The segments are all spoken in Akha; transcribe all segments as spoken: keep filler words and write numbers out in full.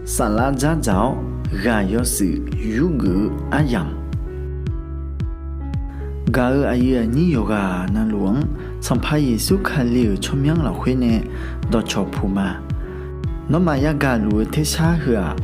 Saflar dzardzaq-awr ghaq yawshuif yurgeuf-eu aryamq, gaq-euq aqyuif aqnyir yawqghaq navluf-anr Sanqpaq Yeqsur Kali-euq tsawrmyanr lafkhoer nae dawqcawq puq ma. Nawmaf yagaq luf-eu tersar heu-aq,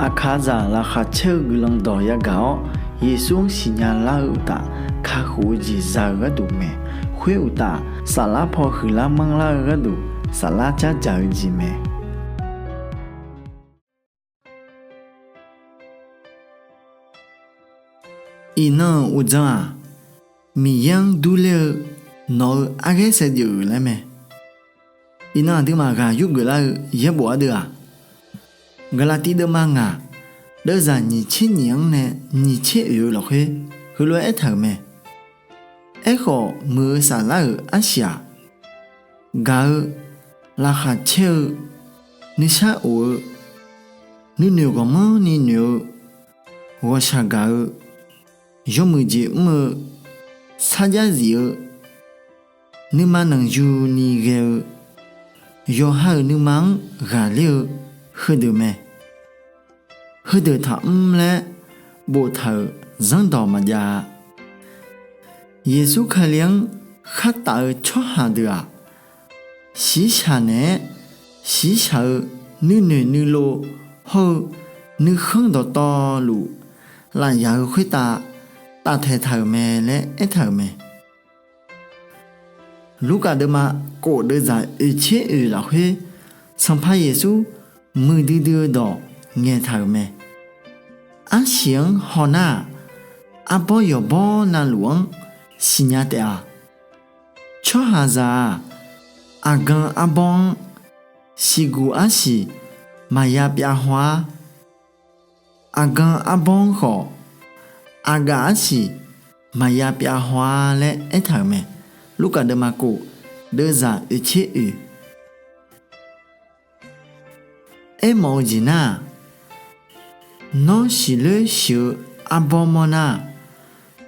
aqkaqzaq laqkhaq caer-eu guiqlanq dawq yagaq-awr, Yeqsur-anr siqnya lar-eu uqtaf, kakhof-eu jeq za-eu gharduq mae. Khoer uqtaf, saflar paw huiqlar manrlar-eu gharduq, saflar dzardzaq-eu jeq mae. Iqnan-euq uqdzan-aq, Miqyaer-anr durler-eu nawq-eu arghaer saevdzeuf-euq laer mae. Iqnan aqduimaf ghaq yurgeuf lar-eu yaerbof ardeuv-aq, Gaqlaqtiv deuvma ngaq, deuvzaq nyiq tser nyiq-anr nae nyiq tser oeq-eu lafkhoer heulof-aer aertaq-euq mae. Aerkhawf, muiq-eu saflar-euq arsiq-aq, gaq-eu, laqkhaq caer-eu, nuisar of-eu, nuinoeq ghawqmanrni noeq-eu, ghawqshaq gaq-eu, yawmuiq jeq mr-eu, sarjax zif-eu, nuima nanqyuni ghae-eu, yawqha-euq nuima-anr ghaqler-eu, heudeuq mae. Heudeuq taqmr laer boftaq-euq zanrdawq maqjav-a. Yeqsur Kali-anr khartaf-eu tsawrhaq deuq-aq, shiqshaq naeq-aer shiqshaq-eu nuinoeq nuilov hawr-eu nuikhanr dawqtawvluf lafyaq-eu khoertav taftaeq taq-euq mae laer aertaq-euq mae. Lurkaf deuvma kof deuvzaq oeq tser oeq lafkhoer, Sanqpaq Yeqsur muiqdui dui-eu dawq ngaeqtaq-euq mae. Arsiq-anr hawnar-aq, arbawr yawqbawr navluf-anr siqnya taef-a. Tsawrhaqzaq-aq, aqgan arbawr-anr siqguq arsiq maqya pyav haw-ar. Aqgan arbawr-anr khawf, aqgaf arsiq maqya pyav haw-ar laer aertaq-euq mae. Lurkaf deuvma kof deuvzaq oeq tser oeq. Aermawf-eu jeq nar-aq, nawr siqloer siq-eu arbawr mawrnar-aq,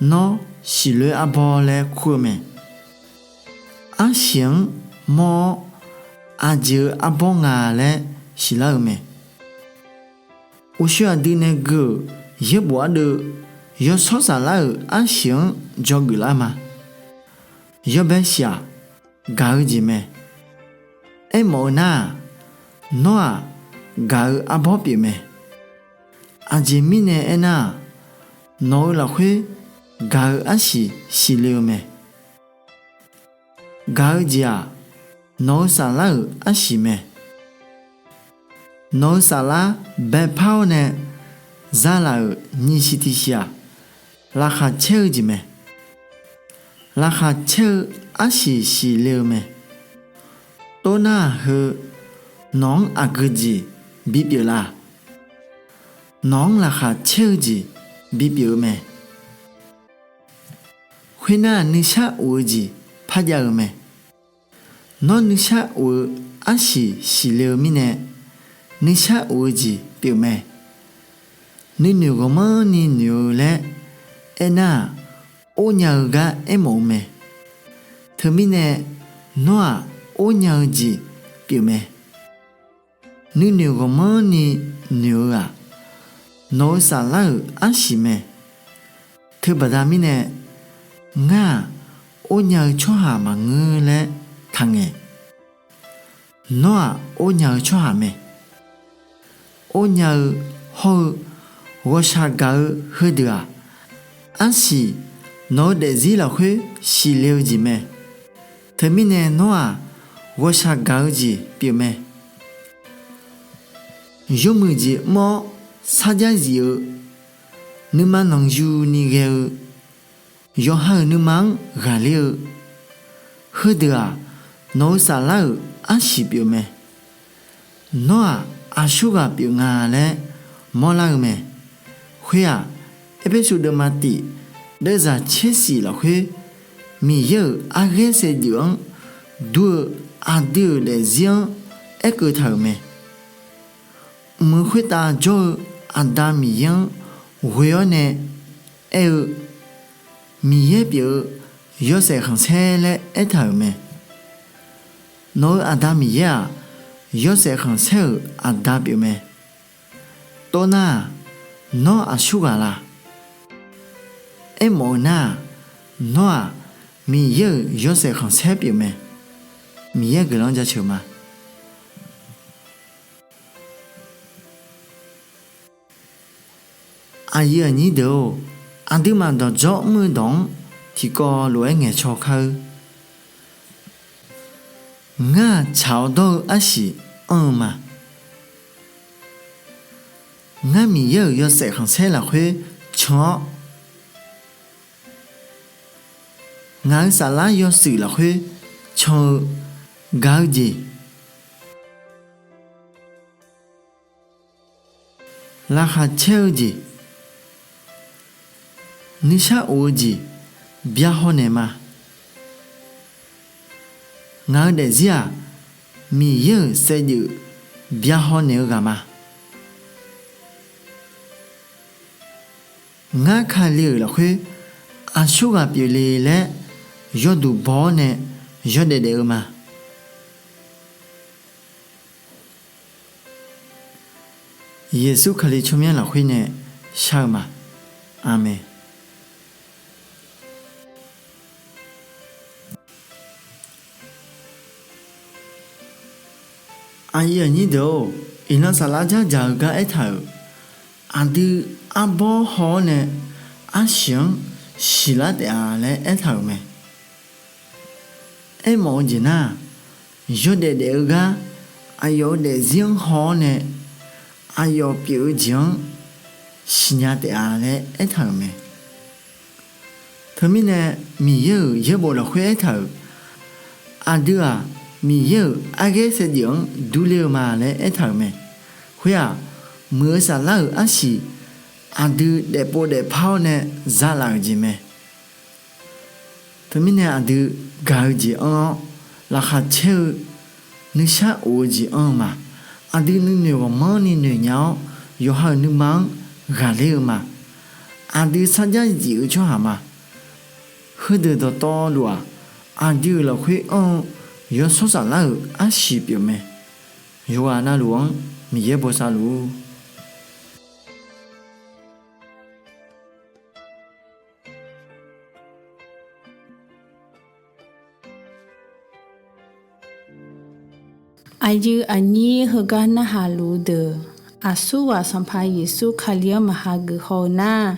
nawr siqloer arbawr laer kur-eu mae. Arsiq-anr mawr-awr aqjeq-eu arbawr nga laer siqlar-eu mae. Uqshoe aqdui nae gui-euq yaerbof ardeuv, yawshawr saflar-euq arsiq-anr dzawgeuf lar ma. Yawbae siq-aq, gaq-eu jeq mae. Aermawf-eu nar-aq, nawr-aq, gaq-eu arbawr pyeuf mae. Aqjeq mirnae aernar-aq, nawq-eu lafkhoer gaq-eu arsiq siqle-eu mae. Gaq-eu jeq-aq, nawq-eu saflar-euq arsiq mae. Nawq-eu saflar baepar-awr nae zalaf-euq nyiq siq tiq siq-aq, laqkhaq caer-eu jeq mae. Laqkhaq caer-eu arsiq siqle-eu mae. Toxnar-aq heu, nawq-anr aqgeu jeq bipyeuf la? Nawq-anr laqkhaq caer-eu jeq bipyeuf-eu mae. Khoernar-aq nuisar of-eu jeq parjav-eu mae. Nawr nuisar of-eu arsiq siqle-eu mirnae, nuisar of-eu jeq pyeufmae. Nuinoeq ghawqmanrni noeq-eu laer aernar-aq, ornya-eu gar aermawf-eu mae. Teumirnae nawr-aq, ornya-eu jeq pyeufmae. Nuinoeq ghawqmanrni noeq-eu-aq, nawq-eu saflar-euq arsiq mae. Teubaqda mirnae, ngar-aq, ornya-eu tsawrhaq maqngeur laer taqngaeq. Nawr-aq, ornya-eu tsawrhaq mae. Ornya-eu hawr-eu ghawqshaq gaq-eu heudeuq-aq, arsiq nawq-eu daefzir lafkhoer siqle-eu jeq mae. Teumirnae nawr-aq, ghawqshaq gaq-eu jeq pyeufmae. Yawmuiq jeq mr-awr sarjax zif-eu, nuima nanqyuni ghae-eu, yawqha-euq nuima-anr ghaqler-eu, heudeuq-aq, nawq-eu saflar-euq arsiq pyeufmae. Nawr-aq, aqsurghaq pyeuf nga laer mawrlar-eu mae. Khoer-aq, Erpersu deuvma tif deuvzaq tser siq lafkhoer, Miqyaer-euq arghaer saevdzeuf-anr dur-eu aqdui-euq daefzir-anr aerkeuv taq-euq mae. Mq-eu khoertav jawr-eu Aqda Miqyaer-anr ghoe-awr nae aer-eu, Miqyaer pyeuf-eu yawshaef khanqsaer laer aertaq-euq mae. Nawq-eu Aqda Miqyaer-aq, yawshaef khanqsaer-euq Aqda pyeufmae. Tov nar-aq, nawr aqsur ghaq la? Aermawf-eu nar-aq, nawr-aq, Miqyaer-euq yawshaef khanqsaer pyeuf mae. Miqyaer guiqlanq-anr jaceuq ma. Aqyuif aqnyir deuq-or, aqduimaf dawqdzawr mr-eu dawq-anr tiqkawv lof-aer ngaeqcaw kar-eur. Ngar-aq, tsaq-awr dawr-eu arsiq anr-eu ma. Ngar Miqyaer-euq yawshaef khanqsaer lafkhoer can-awr, ngaq-euq saflar yawshuif lafkhoer can-eu gaq-eu jeq, laqkhaq caer-eu jeq, nuishar of-eu jeq byahaw naeq ma. Ngaq-euq daefzir-aq, Miqyaer-euq saevdzeuf byahaw naeq-eu ghaq ma. Ngar Kali-euq lafkhoer aqsur ghaq pyeufle laer yawduq baw-awr nae yawdaef daef-eu ma. Yeqsur Kali tsawrmyanr lafkhoer nae shar-eu ma. Aqmeq. Aqyuif aqnyir deuq-or, iqnan saflar dzardzaq-eu gar aertaq-euq, aqdui arbawr haw-awr nae arsiq-anr siqlar taef-a laer aertaq-euq mae. Aermawf-eu jeq nar-aq, yawdaef daef-eu gar aqyawf-euq daefzir-anr haw-awr nae aqyawf pyeuf-eu jeq-anr siqnya taef-a laer aertaq-euq mae. Teumirnae Miqyaer-euq yaerbof lafkhoer aertaq-euq, aqdui-aq Miqyaer-euq arghaer saevdzeuf-anr durler-eu ma laer aertaq-euq mae. Khoer-aq, muiq-eu saflar-euq arsiq aqdui daefpov daefpar-awr nae zalaf-euq jeq mae. Teumirnae aqdui gaq-eu jeq anr-awr, laqkhaq caer-eu nuishar of-eu jeq anr-eu ma. Aqdui nuinoeq ghawqmanrni noeqnya-awr, yawqha-euq nuima-anr ghaqler-eu ma. Aqdui sarjax zif-eu tsawrhaq ma. Heudeuq dawqtawvluf-aq, aqdui-euq lafkhoer anr-eu yawshawr saflar-euq arsiq pyeuf mae. Yawqghaq navluf-anr Miqyaer bosav luf-ur. Aqyuif aqnyir heugar narhaq luf-eu deuq, aqsurghaq Sanqpaq Yeqsur Kali-anr maqha geuf haw-eu nar,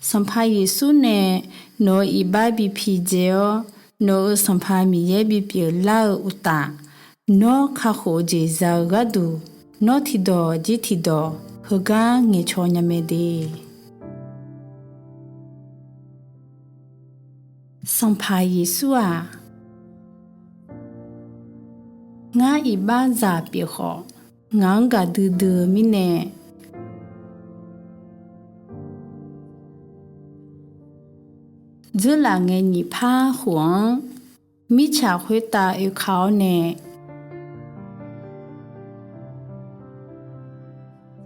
Sanqpaq Yeqsur nae nawq-euq iqbax bi pidzae-awr, nawq-euq Sanqpaq Miqyaer bipyeuf lar-eu uqtaf, nawr kakhof-eu jeq za-eu gharduq, nawr tiqdawq jir tiqdawq heugar ngaeqcaw nya mae de. Sanqpaq Yeqsur-aq, ngar iqbaxzaq pyeuf khawf, ngaq-anr gaqdui dui-eu mirnae, dzeurlaf ngae nyiq par khof-anr mirtsaq khoertav oeka-awr nae,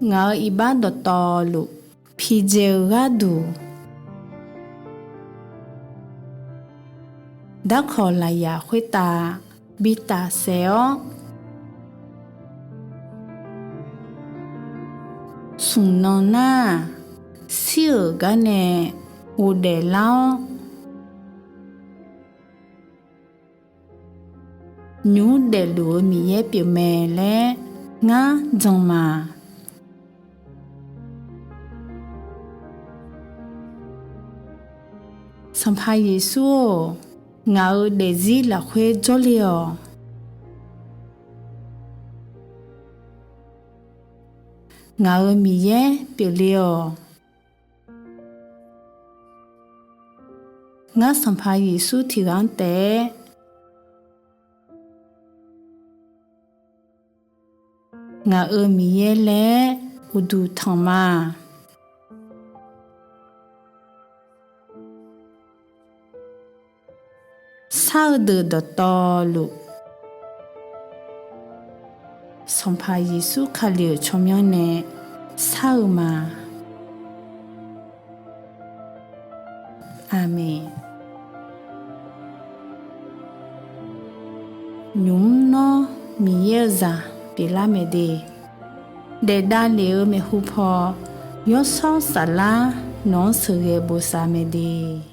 ngaq-euq iqbax dawqtawvluf pidzae-eu gharduq, darkawq lafyaq khoertav bi tafsaef-awr, smq nan nar-aq, shir-euq gar nae ghofdaef lar-awr, nymq mr daefluf-eu Miqyaer pyeufmae laer ngar jan ma. Sanqpaq Yeqsur-or, ngaq-euq daefzir lafkhoer jawrle-awq. Ngaq-euq Miqyaer pyeufle-awq. Ngar Sanqpaq Yeqsur tiqghaq-anr taef-aer ngaq-euq Miqyaer laer uqduq tanq ma. Shar-eu deuq dawqtawvluf, Sanqpaq Yeqsur Kali-euq tsawrmyanr nae shar-eu ma. Aqmeq. Nymq mr nawr Miqyaer-eu zaq pyeuflar mae de. Daef davlef-eu maeqhu paw, Yawshawr Saflar nawq-anr sheuqghae bosav mae de.